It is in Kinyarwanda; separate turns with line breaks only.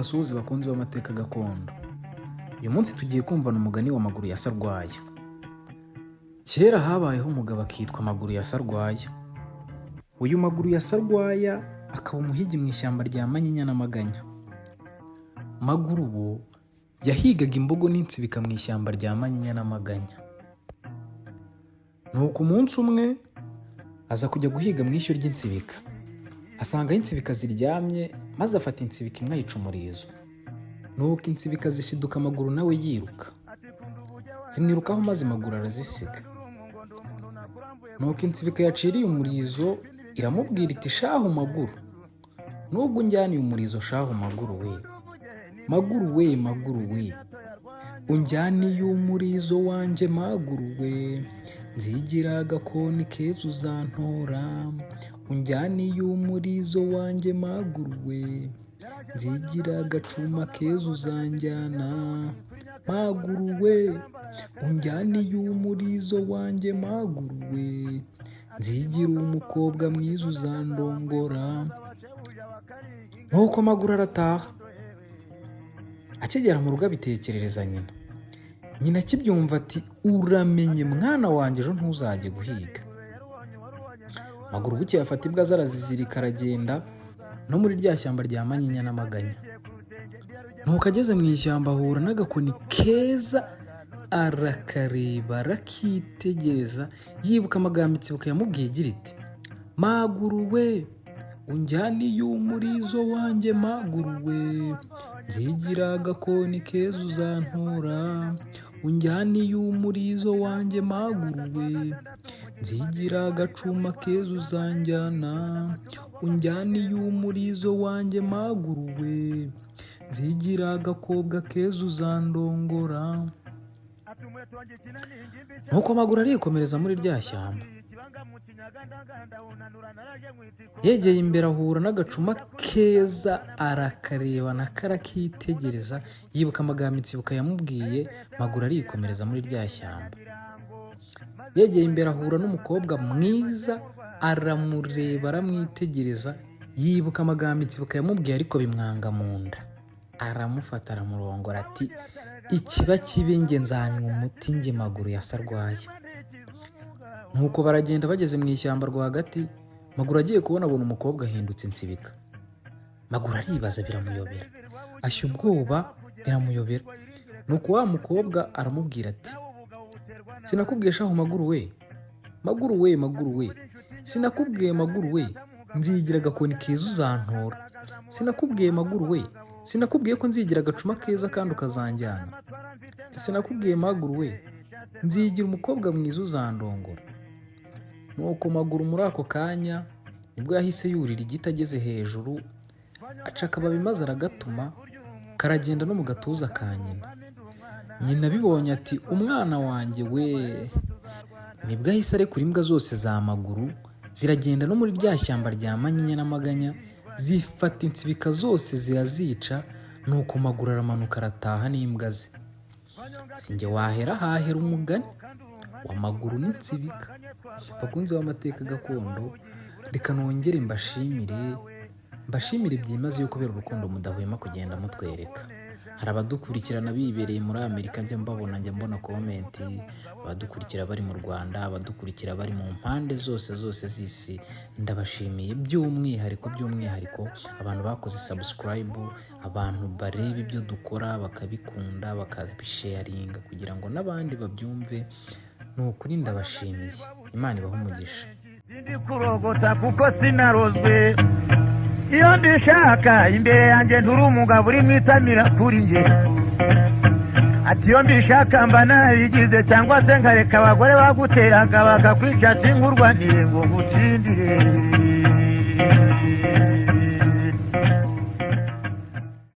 Mbasuhuze bakunzi b'amateka gakondo. Uyu munsi tugiye kumvana umugani wa Maguru ya Sarwaya. Kera habayeho umugabo akitwa Maguru ya Sarwaya. Uyu Maguru ya Sarwaya akaba umuhigi mu ishyamba rya Manyinya n'Amaganya. Maguru uwo yahigaga imbogo n'insibika mu ishyamba rya Manyinya n'Amaganya. Nuko umunsi umwe aza kujya guhiga mu ishyo ry'insibika. Asanga aho insibika ziryamye, maze afata insibika imwe ayica umurizo. Nuko insibika zishiduka Amaguru nawe yiruka. Zimwirukaho maze Maguru arazisiga. Nuko insibika yaciriye umurizo iramubwira iti: "Shahu Maguru, nubwo unjyaniye umurizo, shahu Maguru we, Maguru we, Maguru we, unjyaniye umurizo wanjye Maguru we, nzigira agakoni keza uzantora, unjyaniye umurizo wanjye Maguru we, nzigira agacuma keza uzanjyana, Maguru we, unjyaniye umurizo wanjye Maguru we, nzigira umukobwa mwiza uzandongora." Nuko Maguru arataha. Akigera mu rugo abitekerereza nyina. Nyina akibyumva ati: "Uramenye mwana wanjye, ejo ntuzajye guhiga." Maguru bukeye afata imbwa ze arazizirika, aragenda no muri rya shyamba rya Manyinya n'Amaganya. Nuko ageze mu ishyamba ahura n'agakoni keza, arakareba, arakitegereza, yibuka amagambo insibuka yamubwiye igira iti: "Maguru we, unjyaniye umurizo wanjye Maguru we, nzigira agakoni keza uzantora, unjyaniye umurizo wanjye Maguru we, nzigira agacuma keza uzanjyana, unjyaniye umurizo wanjye Maguru we, nzigira agakobwa keza uzandongora." Nuko Maguru arikomereza muri rya shyamba. Yegeye imbere ahura n'agacuma keza, arakareba nako arakitegereza, yibuka amagambo insibuka yamubwiye. Maguru arikomereza muri rya shyamba. Yegeye imbere ahura n'umukobwa mwiza, aramureba, aramwitegereza, yibuka amagambo insibuka yamubwiye, ariko bimwanga mu nda. Aramufata, aramurongora, ati: "Ikiba kibi, nge nzanywa umuti, nge Maguru ya Sarwaya." Nuko baragenda, bageze mu ishyamba rwagati, Maguru agiye kubona abona umukobwa ahindutse insibika. Maguru aribaza, biramuyobera, ashya ubwoba, biramuyobera. Nuko wa mukobwa aramubwira ati: "Sinakubwiye shahu Maguru we, Maguru we, Maguru we, sinakubwiye Maguru we, nzigira agakoni keza uzantora, sinakubwiye Maguru we, sinakubwiye ko nzigira agacuma keza kandi ukazanjyana, sinakubwiye Maguru we, nzigira umukobwa mwiza uzandongora?" Nuko Maguru muri ako kanya nibwo yahise yurira igiti. Ageze hejuru aca akababi maze aragatuma karagenda no mu gatuza ka nyina. Nyina abibonye ati: "Umwana wanjye we!" Nibwo ahise arekura imbwa zose za Maguru, ziragenda no muri rya shyamba rya Manyinya n'Amaganya, zifata insibika zose zirazica. Nuko Maguru aramanuka, arataha n'imbwa ze. Si njye wahera, hahera umugani wa Maguru n'insibika. Bakunzi b'amateka gakondo, reka nongere mbashimire, mbashimire byimazeyo kubera urukundo mudahwema kugenda mutwereka. Hari abadukurikirana bibereye muri Amerika, njya mbabona, njya mbona comment, abadukurikira bari mu Rwanda, abadukurikira bari mu mpande zose zose z'isi, ndabashimiye by'umwihariko, by'umwihariko abantu bakoze subscribe, abantu bareba ibyo dukora bakabikunda, bakabisharinga kugira ngo n'abandi babyumve. Ni ukuri ndabashimiye, Imana ibahe umugisha.
Sindi kurogota kuko sinarozwe. Iyo mbishaka imbere yanjye nturi umugabo uri mu itamira kuri njye. Ati: "Iyo mbishaka mba nabigize, cyangwa se nkareka abagore baguteraga bakakwica, sinkurwanire ngo ngutsindire."